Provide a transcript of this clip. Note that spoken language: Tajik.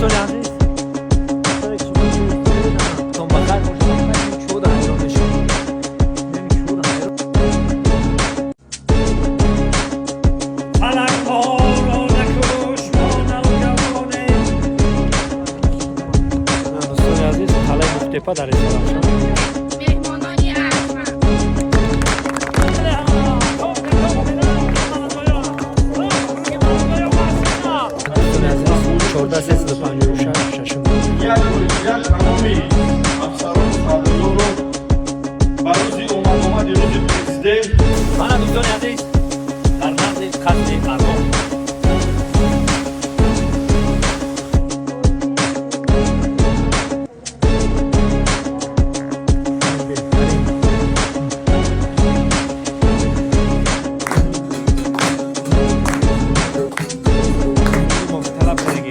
Дӯстони азиз, тон ба хайр бошед. Чӯда ҳайрон мешавам. Чӯда ҳайрон. Фалак моро накуш, мо навҷавонем. Дӯстони азиз, қалаи Мухтепа дар Истаравшан. Меҳмонони арҷманд. Дӯстони азиз, 1456 шашум. Як бори дигар тамоми